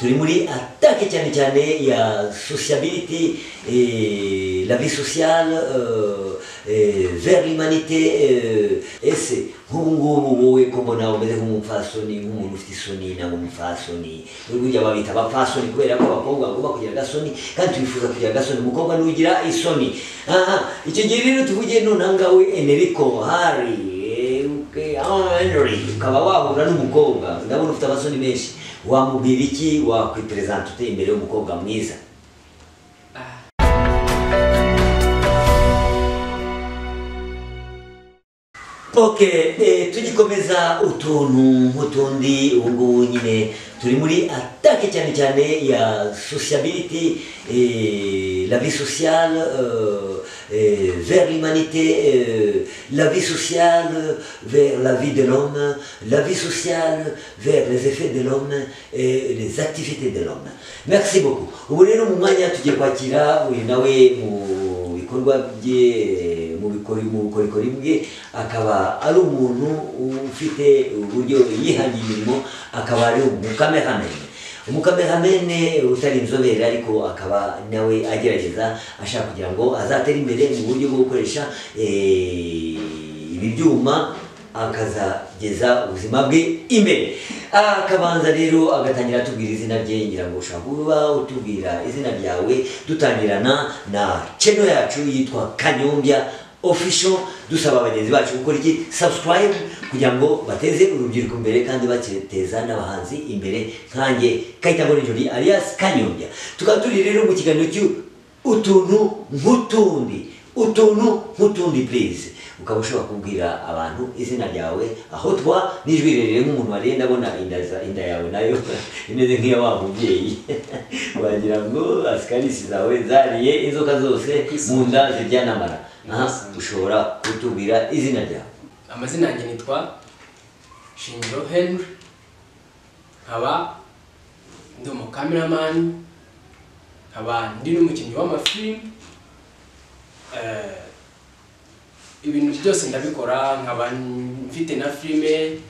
Turi muri attaque cyane cyane ya sociability et la vie sociale vers l'humanité. Ese nk'ubu ngubu wowe ko mbona umeze nk'umupfasoni, nk'umuntu ufite isoni, nangwa umupfasoni, burya babita abapfasoni kubera ko abakobwa bagomba kugira agasoni, kandi twifuza kugira agasoni, umukobwa nugira isoni. Aha icyo gihe rero tuvuge nonaha ngawe Enrico Hari, Henry, ukaba wahura n'umukobwa, ndabona ufite amasoni menshi, wamubwira iki? Wakwipresenta ute imbere y'umukobwa mwiza? Ok, tugikomeza utuntu nk'utundi. Ubu ngubu nyine turi muri attaque cyane cyane ya sociability et la vie sociale vers l'humanité, la vie sociale vers la vie de l'homme, la vie sociale vers les effets de l'homme et les activités de l'homme. Merci beaucoup. Ubu rero mu mwanya tugiye kwakira uyu nawe mu bikorwa bye, mu bukorikori bwe, akaba ari umuntu ufite uburyo yihangiye imirimo, akaba ari umukameramene. Umukameramene utari inzobere, ariko akaba nawe agerageza ashaka kugira ngo azatere imbere mu buryo bwo gukoresha ibi byuma, akazageza ubuzima bwe imbere. Akabanza rero agatangira atubwira izina rye. Ngira ngo ushobora kuba utubwira izina ryawe, dutangirana na channel yacu yitwa Kanyombya Official, dusaba bagenzi bacu gukora iki? Subscribe, kugira ngo bateze urubyiruko imbere kandi bateza n'abahanzi imbere nkanjye Kayitangwa Jolly alias Kanyombya. Tukaba turi rero mu kiganiro cy'utuntu nk'utundi, utuntu nk'utundi. Please, ukaba ushobora kubwira abantu izina ryawe, aho twa n'ijwi rirerire nk'umuntu wariye. Ndabona inda yawe nayo imeze nk'iya wa mubyeyi, wagira ngo asikarisi zawe zariye inzoka zose mu nda zirya n'amara. Aha ushobora kutubwira izina ryawe? Amazina yanjye nitwa Shingiro Henry, nkaba ndi umukameramani, nkaba ndi n'umukinnyi w'amafilimi. Ibintu byose ndabikora, nkaba mfite na filime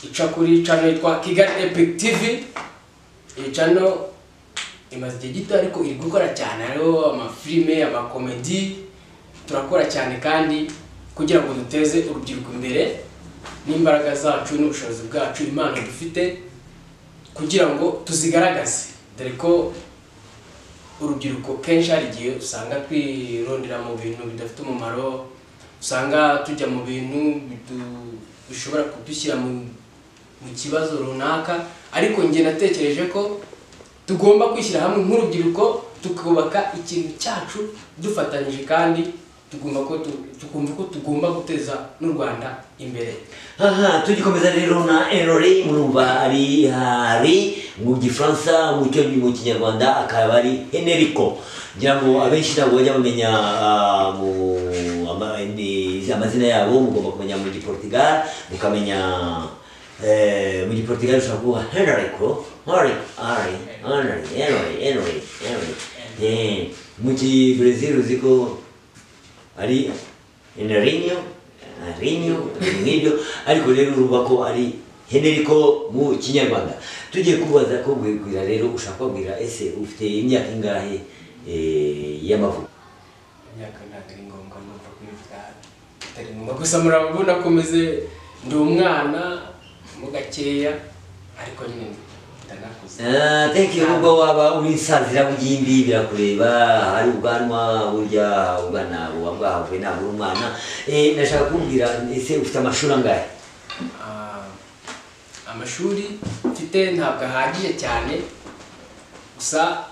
ica kuri channel yitwa Kigali Epic TV. Iyi channel imaze igihe gito ariko iri gukora cyane, hariho amafilime, amakomedi, turakora cyane kandi kugira ngo duteze urubyiruko imbere n'imbaraga zacu n'ubushobozi bwacu, impano dufite kugira ngo tuzigaragaze, dore ko urubyiruko kenshi hari igihe usanga twirondera mu bintu bidafite umumaro, usanga tujya mu bintu bishobora kudushyira mu kibazo runaka. Ariko njye natekereje ko tugomba kwishyira hamwe nk'urubyiruko, tukubaka ikintu cyacu dufatanyije, kandi tugomba ko tukumva ko tugomba guteza n'u Rwanda imbere. Aha tugikomeza rero na Henry, murumva ari Hari mu Gifaransa, mu cyo mu Kinyarwanda akaba ari Henrico. Ngira ngo abenshi ntabwo bajya bamenya mu amazina yabo, mugomba kumenya mu Giportugal, mukamenya mu Giportugal ushobora kuvuga Henrico, Henry, Henry, Henry, Henry, Henry, Henry. Mu Kibrezil uzi ko ari Henrinho, Henrinho, nk'ibyo, ariko rero urumva ko ari Henrico mu Kinyarwanda. Tugiye kubaza ko kubwira rero, ushaka kubabwira ese ufite imyaka ingahe y'amavuko? Imyaka ntabwo ari ngombwa, numva kubivuga bitari ngombwa, gusa murabona ko meze ndi umwana mu gakeya, ariko nyine ndanakuze. Thank you. Ubwo waba uri insazira bugimbi birakureba, hari ubwanwa burya ugana buba bwahavuye, ntabwo uri umwana. Nashaka kubwira ese ufite amashuri angahe? Amashuri mfite ntabwo ahagije cyane, gusa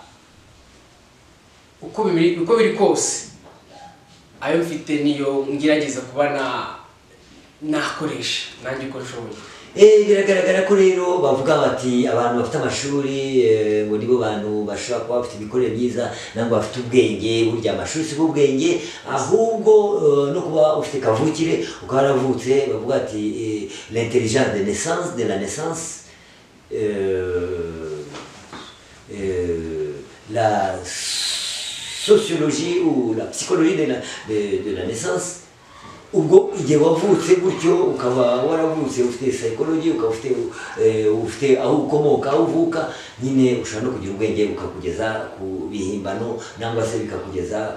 uko biri kose ayo mfite niyo ngerageza kuba nakoresha nanjye uko nshoboye. Biragaragara ko rero bavuga bati abantu bafite amashuri ngo nibo bantu bashobora kuba bafite imikorere myiza nangwa bafite ubwenge. Burya amashuri si ubwenge, ahubwo no kuba ufite kavukire ukaba waravutse, bavuga ati l'intelligence de naissance, de la naissance, la sociologie ou la psychologie de la naissance. Ubwo igihe wavutse gutyo, ukaba waravutse ufite psychology, ukaba ufite aho ukomoka, aho uvuka nyine, ushobora no kugira ubwenge bukakugeza ku bihimbano, nangwa se bikakugeza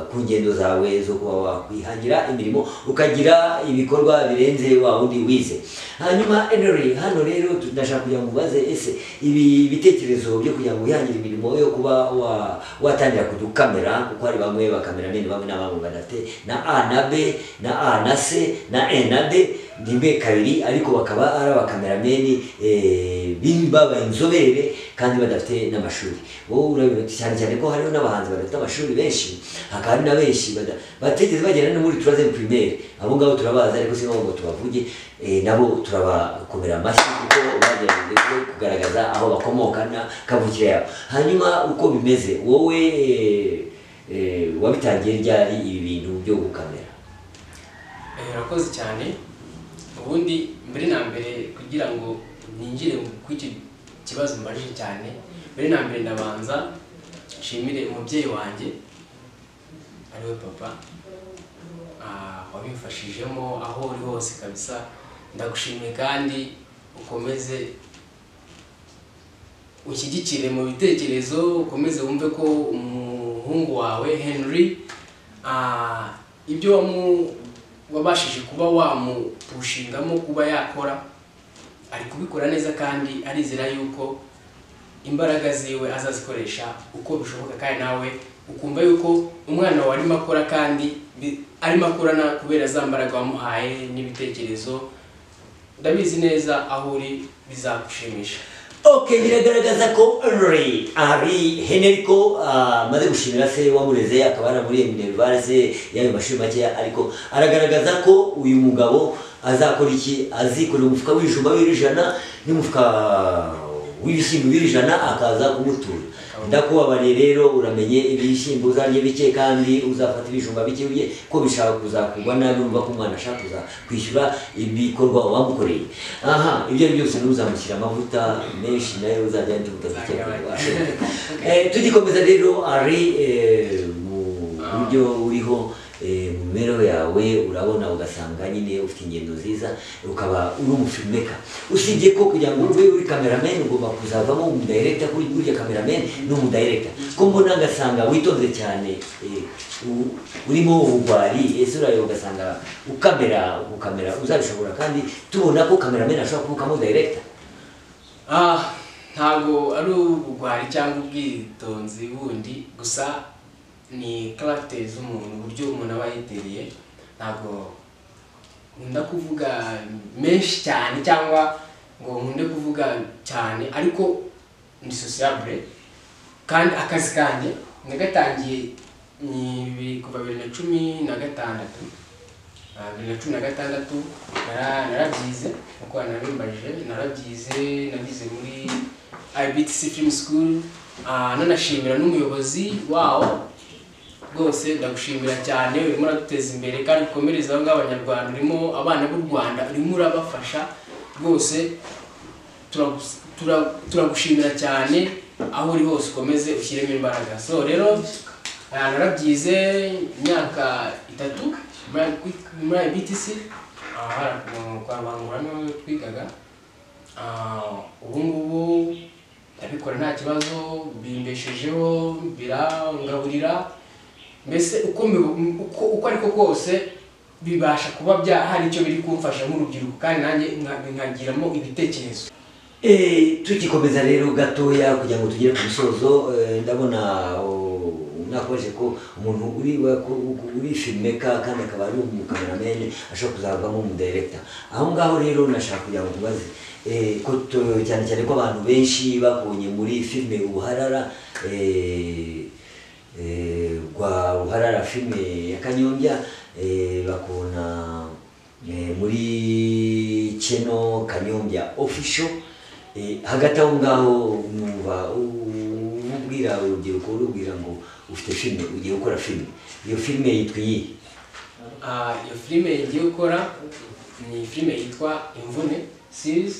ku ngendo zawe zo kuba wakwihangira imirimo, ukagira ibikorwa birenze wa wundi wize. Hanyuma Henry, hano rero ndashaka kugira ngo ubaze, ese ibi bitekerezo byo kugira ngo wihangire imirimo yo kuba watangira kujya ukamera, kuko hari bamwe bakamerameni bamwe na bamwe badafite na A na B na A na C na E na D rimwe kabiri, ariko bakaba ari abakamerameni babaye inzobere kandi badafite n'amashuri. Wowe urabibona cyane cyane ko hariho n'abahanzi badafite amashuri benshi, hakaba hari na benshi batigeze bagera no muri troisième primaire. Abo ngabo turabazi, ariko si ngombwa ngo tubavuge, nabo turabakomera amashyi kuko bagerageje kugaragaza aho bakomoka na kavukire yabo. Hanyuma uko bimeze, wowe wabitangiye ryari ibi bintu byo gukamera? Urakoze cyane. Ubundi mbere na mbere, kugira ngo ninjire ku icyo kibazo mbajije cyane, mbere na mbere ndabanza nshimire umubyeyi wanjye ariwe papa, wabimfashijemo. Aho uri hose kabisa ndagushimiye, kandi ukomeze unshyigikire mu bitekerezo, ukomeze wumve ko umuhungu wawe Henry, ibyo wabashije kuba wamupushingamo kuba yakora, ari kubikora neza, kandi arizera yuko imbaraga ziwe azazikoresha uko bishoboka, kandi nawe ukumva yuko umwana wawe arimo akora, kandi arimo akorana kubera za mbaraga wamuhaye n'ibitekerezo. Ndabizi neza aho uri bizagushimisha. Ok, biragaragaza ko Henry ari Henrico amaze gushimira se wamureze, akaba ari muri minerval se y'ayo mashuri makeya, ariko aragaragaza ko uyu mugabo azakora iki? Azikorera umufuka w'ibijumba w'ijana n'umufuka w'ibishyimbo w'ijana, akaza kumutura. Ndakubabariye rero, uramenye ibishyimbo uzarye bike, kandi uzafata ibijumba bike urye, ko bishaka kuzakugwa nabi, urumva ko umwana ashaka kuza kwishyura ibikorwa wamukoreye. Aha, ibyo ari byose ntuzamushyira amavuta menshi, nayo uzajya utuvuta duke. Tugikomeza rero, ari mu buryo uriho mu mibereho yawe, urabona ugasanga nyine ufite ingendo nziza, ukaba uri umufilmmaker. Usibye ko kugira ngo ube uri cameraman ugomba kuzavamo umudirector, kuri burya cameraman ni umudirector. Ko mbona ngasanga witonze cyane, urimo ubugwari, ese urayo ugasanga ukamera uzabishobora, kandi tubona ko cameraman ashobora kuvukamo director? Ntabwo ari ubugwari cyangwa ubwitonzi bundi, gusa ni caractère z'umuntu, uburyo umuntu aba yitereye. Ntabwo nkunda kuvuga menshi cyane cyangwa ngo nkunde kuvuga cyane, ariko ni sociable, kandi akazi kanjye nagatangiye ni kuva 2016. 2016 narabyize, nkuko nabimbajije, narabyize, nabize muri IBTC Film School. Nanashimira n'umuyobozi wawo, rwose ndagushimira cyane, urimo uraduteza imbere kandi ukomereza aho ngaho Abanyarwanda, urimo abana b'u Rwanda urimo urabafasha rwose, turagushimira cyane, aho uri hose ukomeze ushyiremo imbaraga. So rero narabyize imyaka 3 muri IBTC, kwa Rubangura niho twigaga. Ubu ngubu ndabikora nta kibazo, bimbeshejeho, birangaburira, mbese uko ariko kose bibasha kuba bya hari icyo biri kumfasha nk'urubyiruko, kandi nanjye nkagiramo ibitekerezo. Tugikomeza rero gatoya kugira ngo tugere ku musozo, ndabona nakoje ko umuntu uri filmmaker kandi akaba ari umukameramani ashobora kuzavamo umudirector. Aho ngaho rero nashaka kugira ngo nkubaze, ko cyane cyane ko abantu benshi bakubonye muri filme Ubuharara, rwa Ubuharara filme ya Kanyombya, bakubona muri channel Kanyombya Official. Hagati aho ngaho numva ubwira urubyiruko, urubwira ngo ufite filme, ugiye gukora filme, iyo filme yitwa iyihe? Iyo filme ngiye gukora ni filme yitwa Imvune series,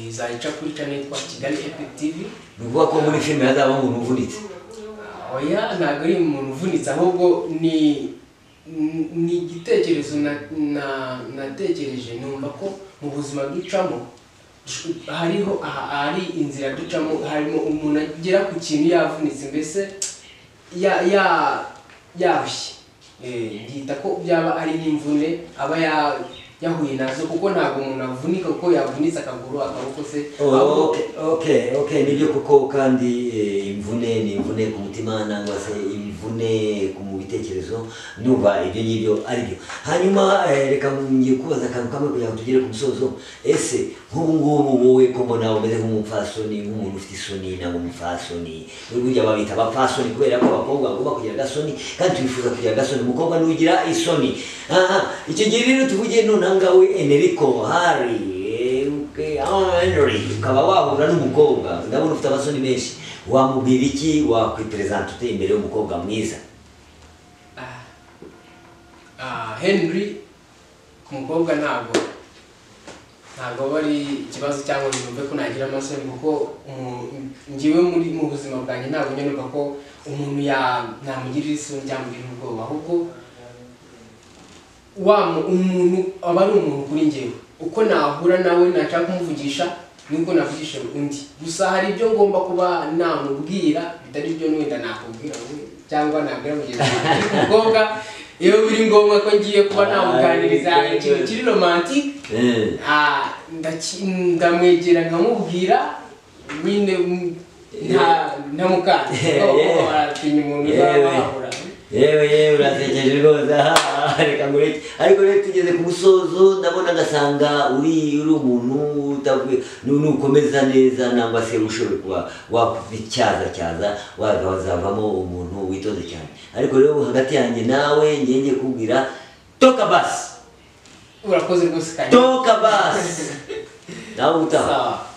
izayica kuri channel yitwa Kigali Epic TV. Ni ukuvuga ko muri filme hazaba umuntu uvunitse? Oya, ntabwo ari umuntu uvunitse, ahubwo ni Ni igitekerezo natekereje, numva ko mu buzima ducamo hariho hari inzira ducamo, harimo umuntu agera ku kintu yavunitse, mbese yarushye. Ngita ko byaba ari nk'imvune aba yahuye nazo, kuko ntabwo umuntu avunika kuko yavunitse akaguru, akaboko se. Okay, nibyo kuko kandi imvune ni imvune ku mutima nangwa se imvune ku mu bitekerezo, ndumva ibyo ngibyo ari byo. Hanyuma reka ngiye kubaza akantu kamwe kugira ngo tugere ku musozo. Ese nk'ubu ngubu wowe ko mbona umeze nk'umupfasoni, nk'umuntu ufite isoni, nangwa umupfasoni, burya babita abapfasoni kubera ko abakobwa bagomba kugira agasoni, kandi twifuza kugira agasoni, umukobwa nugira isoni. Aha, icyo gihe rero tuvuge nonaha ngawe Enrico Hari, okay, Henry, ukaba wahura n'umukobwa, ndabona ufite amasoni menshi, wamubwira iki? Wakwipresenta ute imbere y'umukobwa mwiza? Henry ku mukobwa ntabwo aba ari ikibazo cyangwa ngo numve ko nagira amasoni, kuko njyewe mu buzima bwanjye ntabwo njya numva ko umuntu namugirira isoni cyangwa amugirira ubwoba, ahubwo umuntu aba ari umuntu kuri njyewe, uko nahura nawe nashaka kumuvugisha niko navugisha undi. Gusa hari ibyo ngomba kuba namubwira bitari byo wenda nakubwira wowe cyangwa nabwira mugenzi wanjye. Umukobwa iyo biri ngombwa ko ngiye kuba namuganiriza ikintu kiri romantic, ndamwegera nkamubwira nyine ntamukanda, kuko baratinya umuntu uzabahura. Yewe urasekeje rwose, reka ngureke. Ariko rero tugeze ku musozo, ndabona ngasanga uri umuntu nukomeza neza nangwa se ushoboye kuba wakwicyaza wazavamo umuntu witonze cyane. Ariko rero hagati yanjye nawe ngiye kubwira toka basi. Urakoze rwose kandi. Toka basi. Nawe utaha.